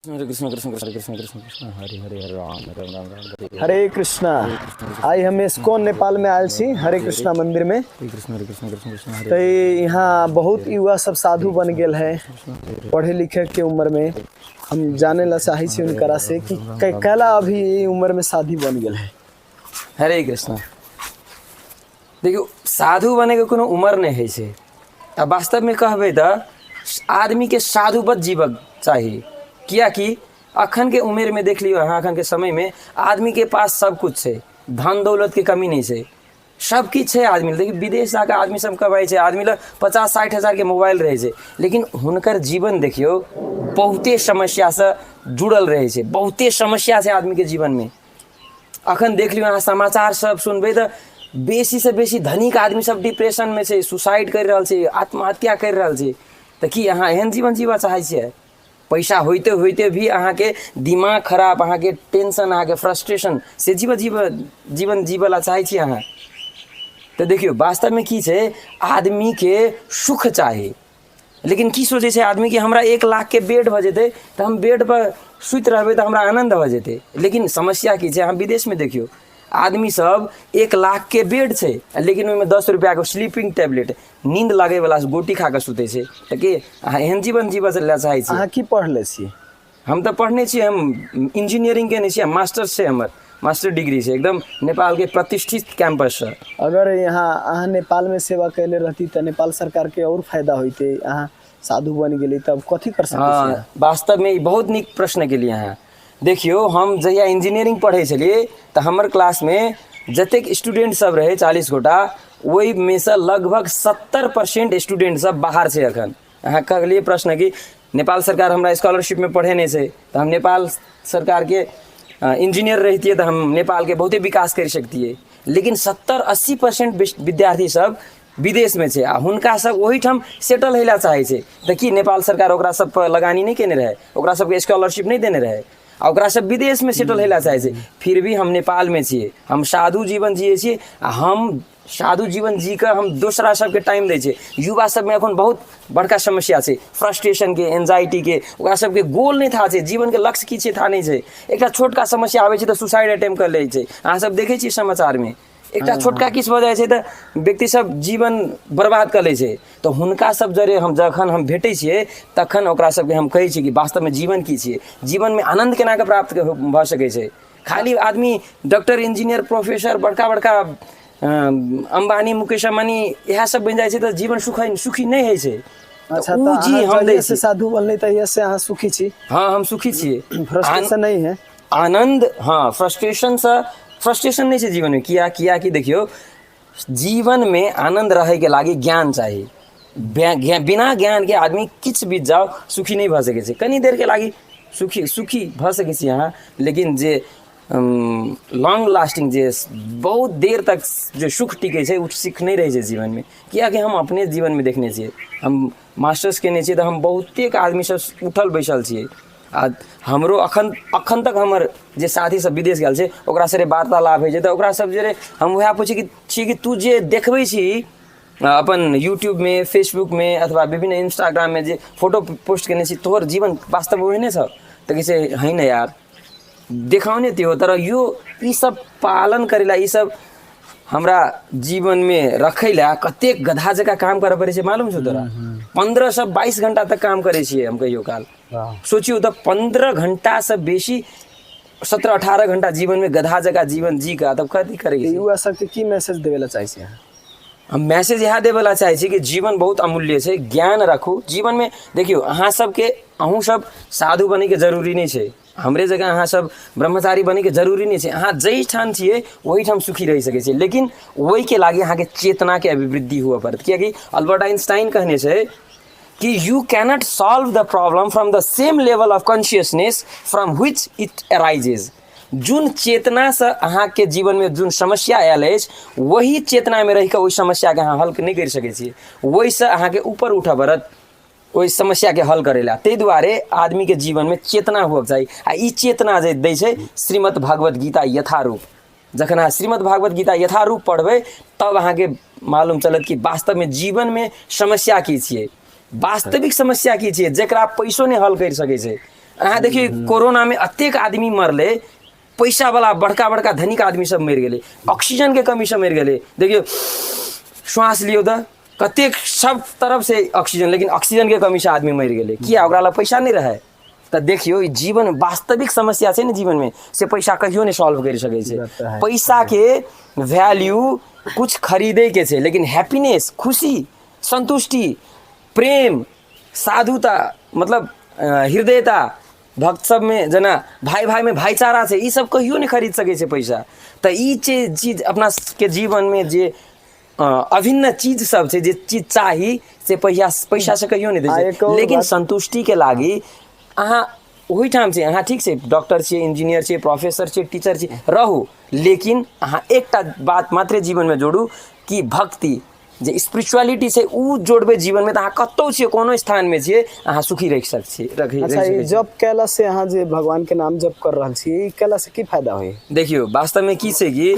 हरे कृष्ण कृष्ण कृष्ण कृष्ण कृष्ण कृष्ण हरे हरे हरे राम राम राम राम हरे हरे कृष्णा। आइ हम इस्कॉन नेपाल में आयल छी हरे कृष्णा मंदिर में। हरे कृष्ण हरे कृष्ण कृष्ण कृष्ण हरे तो यहाँ बहुत युवा सब साधु बन गेल है पढ़े लिखे के उम्र में। हम जाने ला चाहे छी उनकरा से कि कैला अभी ई उम्र में साधु बन गेल है। हरे कृष्ण। देखियौ, साधु बनैके कोनो उम्र नहि होइ छै आ वास्तवमे कहबै तऽ आदमीके साधुवत जीवक चाही, किएकि अखनके उमेरमे देख लियौ अहाँ, अखनके समयमे आदमीके पास सब किछु छै, धन दौलतके कमी नहि छै, सब किछु छै आदमी। देखियौ, विदेश जाकऽ आदमी सब कमाइ छै, आदमी लग 50-60 हजारके मोबाइल रहै छै, लेकिन हुनकर जीवन देखियौ बहुते समस्यासँ जुड़ल रहै छै, बहुते समस्या छै आदमीके जीवनमे। अखन देख लियौ अहाँ, समाचार सब सुनबै तऽ बेसीसँ बेसी धनिक आदमी सब डिप्रेशनमे छै, सुसाइड करि रहल छै, आत्महत्या करि रहल छै। तऽ की अहाँ एहन जीवन जीबऽ चाहै छियै? पैसा होइते होइते भी अहाँके दिमाग खराब, अहाँके टेंशन, अहाँके फ्रस्ट्रेशन, से जीव जीव जीवन जीवऽ लए चाहै छियै अहाँ? तऽ देखियौ, वास्तवमे की छै, आदमीके सुख चाही, लेकिन की सोचै छै आदमी कि हमरा 1 लाखके बेड भऽ जेतै तऽ हम बेडपर सुति रहबै तऽ हमरा आनन्द भऽ जेतै। लेकिन समस्या की छै, अहाँ विदेशमे देखियौ, आदमी सब 1 लाखके बेड छै लेकिन ओहिमे 10 रुपैआके स्लीपिंग टैबलेट, नींद लागैवला गोटी खा कऽ सुतै छै। तऽ की अहाँ एहन जीवन जीवऽ लए चाहै छी? अहाँ की पढ़ले छी? हम तऽ पढ़ने छी, हम इंजीनियरिंग केने छी, मास्टर्स छै हमर, मास्टर डिग्री छै एकदम नेपालके प्रतिष्ठित कैंपससँ। अगर यहाँ अहाँ नेपालमे सेवा कैले रहती तऽ नेपाल सरकारके और फायदा होइते। अहाँ साधु बनि गेली तब कथी कर सकै छी? हँ, वास्तवमे ई बहुत नीक प्रश्न केलियै अहाँ। देखियौ, हम जहिया इंजीनियरिंग पढ़ै छलियै तऽ हमर क्लासमे जतेक स्टूडेंट सब रहै 40 गोटा, ओहिमे सँ लगभग 70% स्टूडेंट सब बाहर छै एखन। अहाँ कहलियै प्रश्न कि नेपाल सरकार हमरा स्कॉलरशिपमे पढ़ेने छै, तऽ हम नेपाल सरकारके इंजीनियर रहितियै तऽ हम नेपालके बहुते विकास करि सकतियै। लेकिन 70-80% विद्यार्थी सब विदेशमे छै आ हुनका सब ओहिठाम सेटल होइ लए चाहै छै। तऽ की नेपाल सरकार ओकरा सब पर लगानी नहि केने रहै? ओकरा सबके स्कॉलरशिप नहि देने रहै? आ ओकरा सब विदेशमे सेटल होइ लए चाहै छै। फिर भी हम नेपालमे छियै, हम साधु जीवन जियै छियै आ हम साधु जीवन जी कऽ हम दोसरा सबके टाइम दै छियै। युवा सबमे एखन बहुत बड़का समस्या छै फ्रस्ट्रेशनके, एन्जाइटीके। ओकरा सबके गोल नहि थाह छै, जीवनके लक्ष्य की छै थाह नहि छै। एकटा छोटका समस्या आबै छै तऽ सुसाइड अटेम्प्ट कऽ लै छै। अहाँ सब देखै छियै समाचारमे, एकटा छोटका किछु भऽ जाइ छै तऽ व्यक्ति सब जीवन बर्बाद कऽ लै छै। तऽ हुनका सब जरे हम जखन हम भेटै छियै तखन ओकरा सबके हम कहै छियै कि वास्तवमे जीवन की छियै, जीवनमे आनन्द केना कऽ प्राप्त भऽ सकै छै। खाली आदमी डॉक्टर, इंजीनियर, प्रोफेसर, बड़का बड़का अम्बानी, मुकेश अम्बानी इएह सब बनि जाइ छै तऽ जीवन सुखी सुखी नहि होइ छै। अच्छा, तऽ तऽ ओ जी अहाँ हम दै जहिया से छी। साधु बनले तहिया से अहाँ सुखी छी? हँ, हम सुखी छियै। फ्रस्ट्रेशन नहीं है? आनन्द, हँ, फ्रस्ट्रेशनसँ फ्रस्ट्रेशन नहि छै जीवनमे। किया? कियाकि देखियौ, जीवनमे आनन्द रहैके लागि ज्ञान चाही। बिना ज्ञानके आदमी किछु भी जाउ सुखी नहि भऽ सकै छै। कनि देरके लागि सुखी सुखी भऽ सकै छी अहाँ, लेकिन जे लॉन्ग लास्टिंग, जे बहुत देर तक जे सुख टिकै छै, ओ सुख नहि रहै छै जीवनमे। कियाकि हम अपने जीवनमे देखने छियै, हम मास्टर्स केने छियै तऽ हम बहुतेक आदमीसँ उठल बैसल छियै आ हमरो अखन अखन तक हमर जे साथी सब विदेश गेल छै, ओकरा सरे वार्तालाप होइ छै तऽ ओकरा सब जरे हम वएह पुछै कि छियै कि तू जे देखबै छी अपन यूट्यूबमे, फेसबुकमे अथवा विभिन्न इंस्टाग्राममे जे फोटो पोस्ट केने छी, तोहर जीवन वास्तवमे ओहने छौ? तऽ कहै छै, है ने यार, देखाउने त्यो, तर यो ई सब पालन करै ला, ई सब हमरा जीवनमे रखै ला कतेक गधा जकाँ काम करऽ पड़ै छै, मालूम छौ तोरा? 15 से 22 घंटा तक काम करै छियै हम कहियो काल। सोचियौ तऽ 15 घंटासँ बेसी, 17-18 घंटा जीवनमे गधा जकाँ जीवन जी कऽ तब कथी करै छै? युवा सबके की मैसेज देवे ला चाहै छी अहाँ? हम मैसेज इएह देबैला चाहै छी कि जीवन बहुत अमूल्य छै, ज्ञान राखू जीवनमे। देखियौ, अहाँ सबके, अहूँ सब साधु बनैके जरूरी नहि छै, हमरे जकाँ अहाँ सब ब्रह्मचारी बनैके जरूरी नहि छै। अहाँ जाहिठाम छियै ओहिठाम सुखी रहि सकै छियै, लेकिन ओहिके लागि अहाँके चेतनाके अभिवृद्धि हुअ पड़त। कियाकि अल्बर्ट आइंस्टाइन कहने छै कि you cannot solve the problem from the same level of consciousness from which it arises. जुन चेतनासँ अहाँके जीवनमे जुन समस्या आयल अछि, वही चेतनामे रहि कऽ ओहि समस्याके अहाँ हल नहि करि सकै छियै। ओहिसँ अहाँके ऊपर उठऽ पड़त ओहि समस्याके हल करै लए। ताहि दुआरे आदमीके जीवनमे चेतना हुअके चाही आ ई चेतना जे दै छै श्रीमद् भागवत गीता यथारूप। जखन अहाँ श्रीमद् भागवत गीता यथारूप पढ़बै तब अहाँके मालूम चलत कि वास्तवमे जीवनमे समस्या की छियै, वास्तविक समस्या की छियै, जकरा पैसो नहि हल करि सकै छै। अहाँ देखियौ कोरोनामे एतेक आदमी मरलै, पैसा वाला बड़का बड़का धनिक आदमी सब मरि गेलै, ऑक्सीजनके कमीसँ मरि गेलै। देखियौ श्वास लियौ तऽ कतेक सब तरफसँ ऑक्सीजन, लेकिन ऑक्सीजनके कमीसँ आदमी मरि गेलै। किया? ओकरा लग पैसा नहि रहै। तऽ देखियौ ई जीवन वास्तविक समस्या छै ने जीवनमे, से पैसा कहियो नहि सॉल्व करि सकै छै। बात तऽ है। पैसाके वैल्यू कुछ खरीदैके छै, लेकिन हैप्पीनेस, खुशी, सन्तुष्टि, प्रेम, साधुता, मतलब हृदयता, भक्त सबमे जेना भाइ भाइमे भाइचारा छै, ई सब कहियो नहि खरीद सकै छै पैसा। तऽ ई चीज अपना सबके जीवनमे जे अभिन्न चीज सब छै, जे चीज चाही से पैसा से कहियो नहि दै आ छै। एक और लेकिन बात- सन्तुष्टिके लागि अहाँ ओहिठाम छै, अहाँ ठीक छै डॉक्टर छियै, इंजीनियर छियै, प्रोफेसर छियै, टीचर छियै, रहू, लेकिन अहाँ एकटा बात मात्रे जीवनमे जोड़ू कि भक्ति जे स्पिरिचुअलिटी छै ओ जोड़बै जीवनमे, तऽ अहाँ कतहु छियै, कोनो स्थानमे छियै, अहाँ सुखी रहि सकै छी, रहि अच्छा, सकै ई छी। जप कयला से, अहाँ जे भगवान के नाम जप कर रहल छी, ई कयला से की फायदा होई? देखियौ वास्तवमे की छै कि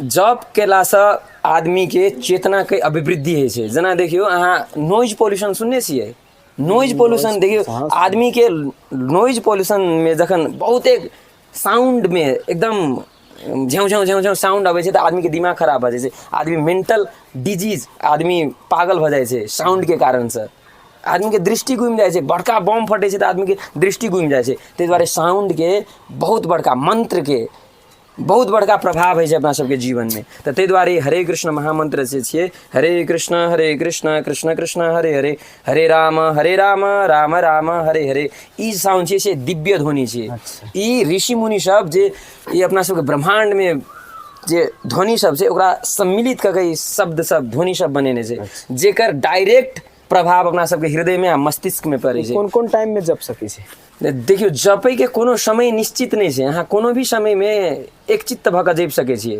जप कयलासँ आदमीके चेतनाके अभिवृद्धि होइ छै। जेना देखियौ अहाँ नॉइज पॉल्यूशन सुनने छियै? नॉइज पॉल्यूशन देखियौ आदमीके नॉइज पॉल्यूशनमे जखन बहुते साउंडमे एकदम झेउ झेउ झेउ झेउ साउंड अबै छै तऽ आदमीके दिमाग खराब भऽ जाइ छै, आदमी मेंटल डिजीज, आदमी पागल भऽ जाइ छै साउंडके कारणसँ, आदमीके दृष्टि घुमि जाइ छै, बड़का बम फटै छै तऽ आदमीके दृष्टि घुमि जाइ छै। ताहि दुआरे साउंडके बहुत बड़का, मन्त्रके बहुत बड़का प्रभाव होइ छै अपना सबके जीवनमे। तऽ ताहि दुआरे हरे कृष्ण महामन्त्र जे छियै, हरे कृष्ण हरे कृष्ण कृष्ण कृष्ण हरे हरे, हरे राम हरे राम राम राम हरे हरे, ई साउंड छियै से दिव्य ध्वनि छियै। ई ऋषि मुनि सब जे ई अपना सबके ब्रह्माण्डमे जे ध्वनि सब छै ओकरा सम्मिलित कऽ के ई शब्द सब ध्वनि सब बनेने छै, जेकर डायरेक्ट प्रभाव अपना सबके हृदयमे आ मस्तिष्कमे पड़ै छै। कोन कोन टाइम में जप सकै छी? देखियौ जपैके कोनो समय निश्चित नहि छै, अहाँ कोनो भी समयमे एकचित्त भऽ कऽ जपि सकै छियै,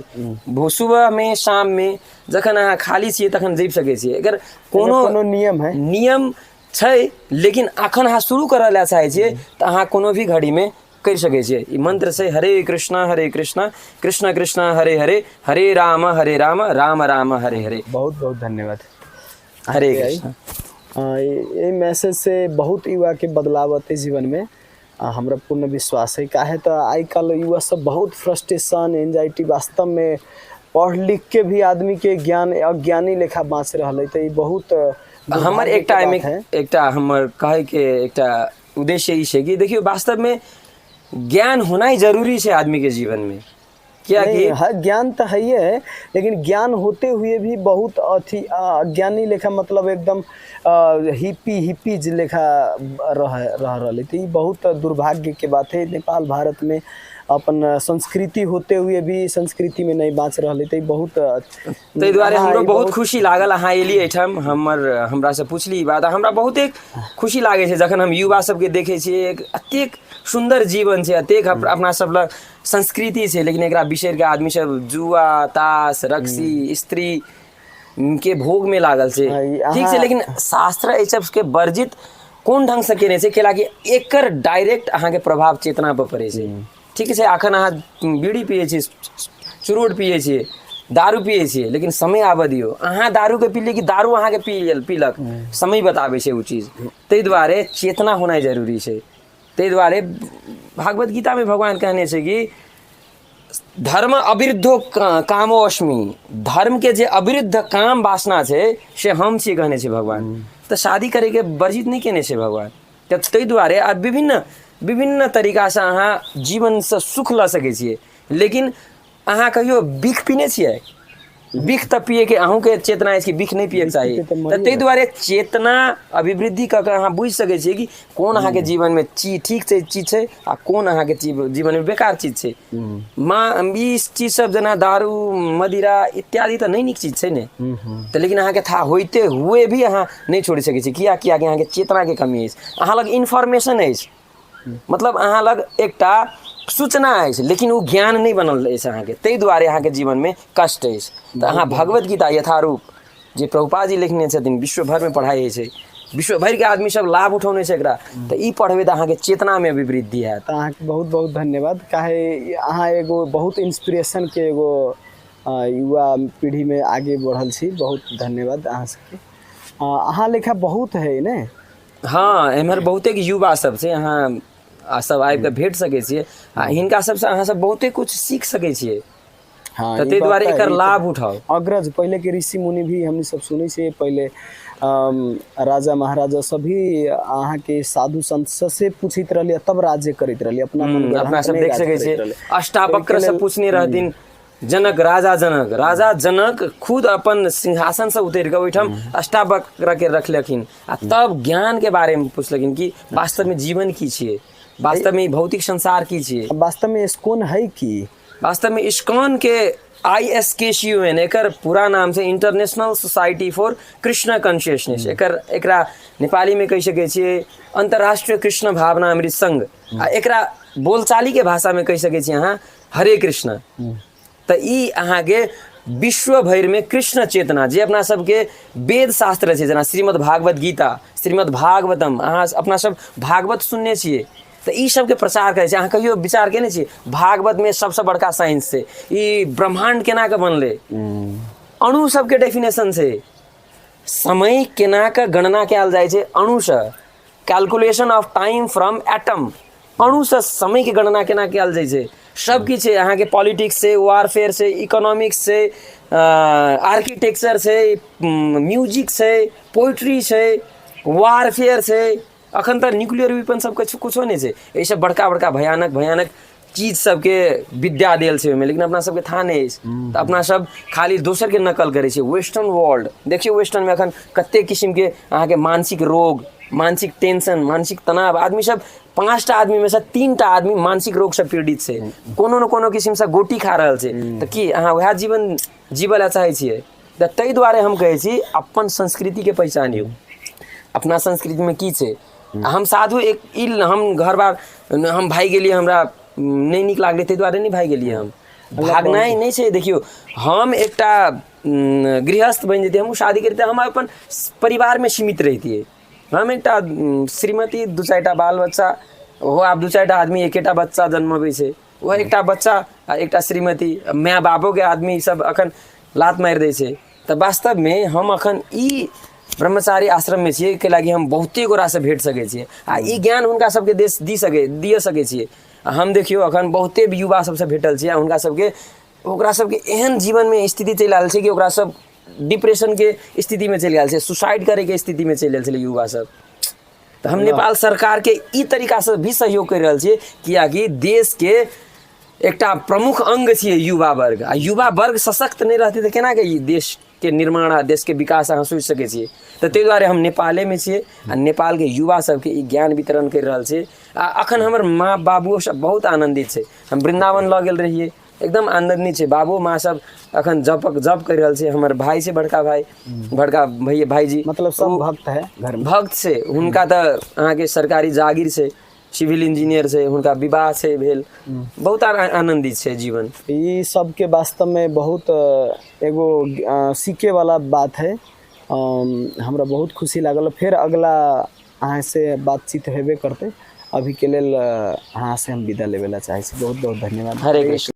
सुबहमे, शाममे, जखन अहाँ खाली छियै तखन जपि सकै छियै। एकर कोनो कोनो नियम है? नियम छै, लेकिन अखन अहाँ शुरू करऽ लए चाहै छियै तऽ अहाँ कोनो भी घड़ीमे करि सकै छियै। ई मन्त्र छै हरे कृष्णा हरे कृष्णा कृष्ण कृष्ण हरे हरे, हरे राम हरे राम राम राम हरे हरे। बहुत बहुत धन्यवाद। हरे कृष्ण। एहि मैसेज से बहुत युवा के बदलाव अतै जीवन में, हमरा पूर्ण विश्वास है। काहे तऽ आइ काल्हि युवा सब बहुत फ्रस्ट्रेशन, एंजाइटी, वास्तव में पढ़ लिख के भी आदमी के ज्ञान अज्ञानी लेखा बाँच रहल है, तऽ ई बहुत हमर दुर्भाग्य के एकटा एहिमे बात है। एकटा हमर कहैके एकटा उद्देश्य ई छै कि देखियौ वास्तवमे ज्ञान होनाइ जरूरी छै आदमीके जीवनमे, कियाकि नहीं, है, ज्ञान तऽ है है, लेकिन ज्ञान होते हुए भी बहुत अथी अज्ञानी लेखा, मतलब एकदम हिप्पी हिप्पी लेखा रह रह रहल है। तऽ ई बहुत दुर्भाग्य के बात है। नेपाल भारत में अपन संस्कृति होते हुए भी संस्कृति में नहीं बाँच रहल है, तऽ ई बहुत ताहि दुआरे अहाँ हमरो ई बहुत खुशी लागल अहाँ एलियै एहिठाम, हमर हमरासँ पुछली ई बात, आ हमरा बहुते खुशी लागै छै जखन हम युवा सबके देखै छियै, एक एतेक सुन्दर जीवन छै, एतेक अपना सब लग संस्कृति छै, लेकिन एकरा बिसरि कऽ आदमी सब जुआ, ताश, रक्सी, स्त्री के भोग में लागल छै। हाँ, ई ठीक छै, लेकिन शास्त्र एहि सबके वर्जित कोन ढङ्गसँ केने छै, कैलाकि एकर डायरेक्ट अहाँके प्रभाव चेतना पर पड़ै छै। ठीक छै, अखन अहाँ बीड़ी पियै छी, चुरोट पियै छी, दारू पियै छी, लेकिन समय आबऽ दियौ, अहाँ दारूके पीलियै कि दारू अहाँके पी गेल पीलक, समय बताबै छै ओ चीज। ताहि दुआरे चेतना होनाइ जरूरी छै। ताहि दुआरे भागवत गीतामे भगवान कहने छै कि धर्म अविरुद्धो कामो अस्मि, धर्मके जे अविरुद्ध काम वासना छै से हम छियै, कहने छै भगवान। तऽ शादी करैके वर्जित नहि केने छै भगवान। तऽ ताहि दुआरे आ विभिन्न विभिन्न तरीकासँ अहाँ जीवनसँ सुख लऽ सकै छियै, लेकिन अहाँ कहियो बिख पीने छियै? बिख तऽ पियैके अहूँके चेतना अछि कि बिख नहि पियैके चाही। तऽ ताहि दुआरे चेतना अभिवृद्धि कऽ कऽ अहाँ बुझि सकै छियै कि कोन अहाँके जीवनमे चीज ठीक छै चीज छै आ कोन अहाँके जीवनमे बेकार चीज छै। माँ ई चीज सब जेना दारू, मदिरा इत्यादि तऽ नहि नीक चीज छै ने, तऽ लेकिन अहाँके था होइते हुए भी अहाँ नहि छोड़ि सकै छी। किया? कियाकि अहाँके चेतनाके कमी अछि, अहाँ लग इन्फॉर्मेशन अछि, मतलब अहाँ लग एकटा सूचना अछि, लेकिन ओ ज्ञान नहि बनल अछि अहाँके, ताहि दुआरे अहाँके जीवनमे कष्ट अछि। तऽ अहाँ भगवत गीता यथारूप जे प्रभुपाद जी लिखने छथिन, विश्व भरिमे पढ़ाइ होइ छै, विश्व भरिके आदमी सब लाभ उठौने छै एकरा, तऽ ई पढ़बै तऽ अहाँके चेतनामे भी वृद्धि हैत। तऽ अहाँके बहुत बहुत धन्यवाद, काहे अहाँ एगो बहुत इंस्पिरेशनके एगो युवा पीढ़ीमे आगे बढ़ल छी। बहुत धन्यवाद अहाँ सबके। अहाँ लेखा बहुत है ने। हँ, एम्हर बहुते युवा सब छै, अहाँ आ सब आबि कऽ भेट सकै छियै आ हिनका सबसँ अहाँ सब बहुते कुछ सीख सकै छियै। हाँ, तऽ ई ताहि बात दुआरे तऽ एकर ई तऽ लाभ उठाउ। अग्रज पहिले के ऋषि मुनि भी हमनी सब सुनै छियै, पहिले राजा महाराजा सब भी अहाँके साधु संत से पूछैत रहलियै, तब राज्य करैत रहलियै, अपना मनगढ़ंत अपना सब नहि देख राज सकै करैत छियै रहलियै। ओहिके अष्टावक्र से लेल पूछने रहथिन जनक, राजा जनक। राजा जनक खुद अपन सिंहासन से उतरि कऽ ओहिठाम अष्टावक्र के रखलखिन आ तब ज्ञान के बारे में पुछलखिन कि वास्तव में जीवन की छियै, वास्तव में ई भौतिक संसार की छियै, वास्तव में इस्कोन है की। वास्तव में इस्कॉन के ISKCON एकर पूरा नाम छै international society for Krishna consciousness. एकरा नेपाली में कहि सकै छियै अंतर्राष्ट्रीय कृष्ण भावना अमृत संघ, आ एकरा बोलचाली के भाषा में कहि सकै छियै अहाँ हरे कृष्ण। तऽ ई अहाँके विश्व भरिमे कृष्ण चेतना, जे अपना सबके वेद शास्त्र छै, जेना श्रीमद् भागवत गीता, श्रीमद् भागवतम, अहाँ अपना सब भागवत सुनने छियै, तऽ ई सबके प्रचार करै छै। अहाँ कहियो विचार केने छियै भागवतमे सबसँ बड़का साइंस छै, ई ब्रह्माण्ड केना कऽ बनलै, अणु सबके डेफिनेशन छै, समय केना कऽ गणना कयल जाइ छै अणुसँ, calculation of time from atom, अणुसँ समयके गणना केना कयल जाइ छै, सब किछु छै। अहाँके पॉलिटिक्स छै, वारफेयर छै, इकोनॉमिक्स छै, आर्किटेक्चर छै, म्यूजिक छै, पोइट्री छै, वारफेयर छै। अखन तऽ न्यूक्लियर वेपन सब किछु कुछो नहि छै। एहिसँ बड़का बड़का भयानक भयानक चीज सबके विद्या देल छै ओहिमे, लेकिन अपना सबके थाह नहि अछि। तऽ अपना सब खाली दोसरके नकल करै छियै। वेस्टर्न वर्ल्ड देखियौ, वेस्टर्नमे अखन कते किसिमके अहाँके मानसिक रोग, मानसिक टेंशन, मानसिक तनाव, आदमी सब 5टा आदमीमे सँ 3टा आदमी मानसिक रोगसँ पीड़ित छै, कोनो ने कोनो किसिमसँ गोटी खा रहल छै। तऽ की अहाँ वएह जीवन जीवऽ लए चाहै छियै? तऽ ताहि दुआरे हम कहै छी अपन संस्कृतिके पहिचानियौ, अपना संस्कृतिमे की छै। आ हम साधु एक ई हम घर बार हम भागि गेलियै, हमरा नहि नीक लागलै ताहि दुआरे नहि भागि गेलियै, हम भागनाइ नहि छै। देखियौ, हम एकटा गृहस्थ बनि जैतियै, हमहूँ शादी करितै, हम अपन परिवारमे सीमित रहितियै। हम एकटा श्रीमती, 2 4टा बाल बच्चा, ओहो आब 2 4टा आदमी एकेटा बच्चा जन्मबै छै, ओहो एकटा बच्चा आ एकटा श्रीमती, माय बापोके आदमी सब अखन लात मारि दै छै। तऽ वास्तवमे हम अखन ई ब्रह्मचारी आश्रममे छियै, कैलाकि लागि हम बहुते गोरासँ भेट सकै छियै आ ई ज्ञान हुनका सबके देश दी सकै दिअ सकै छियै। आ हम देखियौ अखन बहुते युवा सबसँ भेटल छियै आ हुनका सबके ओकरा सबके एहन जीवनमे स्थिति चलि आयल छै कि ओकरा सब डिप्रेशनके स्थितिमे चलि गेल छै, सुसाइड करैके स्थितिमे चलि गेल छलै युवा सब। तऽ हम नेपाल सरकारके ई तरीकासँ भी सहयोग करि रहल छियै, किएकि देशके एकटा प्रमुख अङ्ग छियै युवा वर्ग, आ युवा वर्ग सशक्त नहि रहतै तऽ केनाके ई देशके निर्माण आ देशके विकास अहाँ सोचि सकै छियै। तऽ ताहि दुआरे हम नेपालेमे छियै आ नेपालके युवा सबके ई ज्ञान वितरण करि रहल छियै। आ अखन हमर माँ बाबुओ सब बहुत आनन्दित छै। हम वृन्दावन लऽ गेल रहियै, एकदम आनन्दित छै बाबू माँ सब, अखन जपक जप करि रहल छै। हमर भाय छै, बड़का भाय, बड़का भैया भाईजी, मतलब सब भक्त है घर में, भक्त छै। हुनका तऽ अहाँके सरकारी जागीर छै, सिविल इंजीनियर छै, हुनका विवाह छै भेल, बहुत आनन्दित छै जीवन। ई सबके वास्तव में बहुत एगो सीखे वाला बात है। हमरा बहुत खुशी लागल। फेर अगला अहाँ से बातचीत हेबे करते, अभी के लेल अहाँ से हम विदा लेवे ला चाहे छी। बहुत बहुत धन्यवाद। हरे कृष्ण।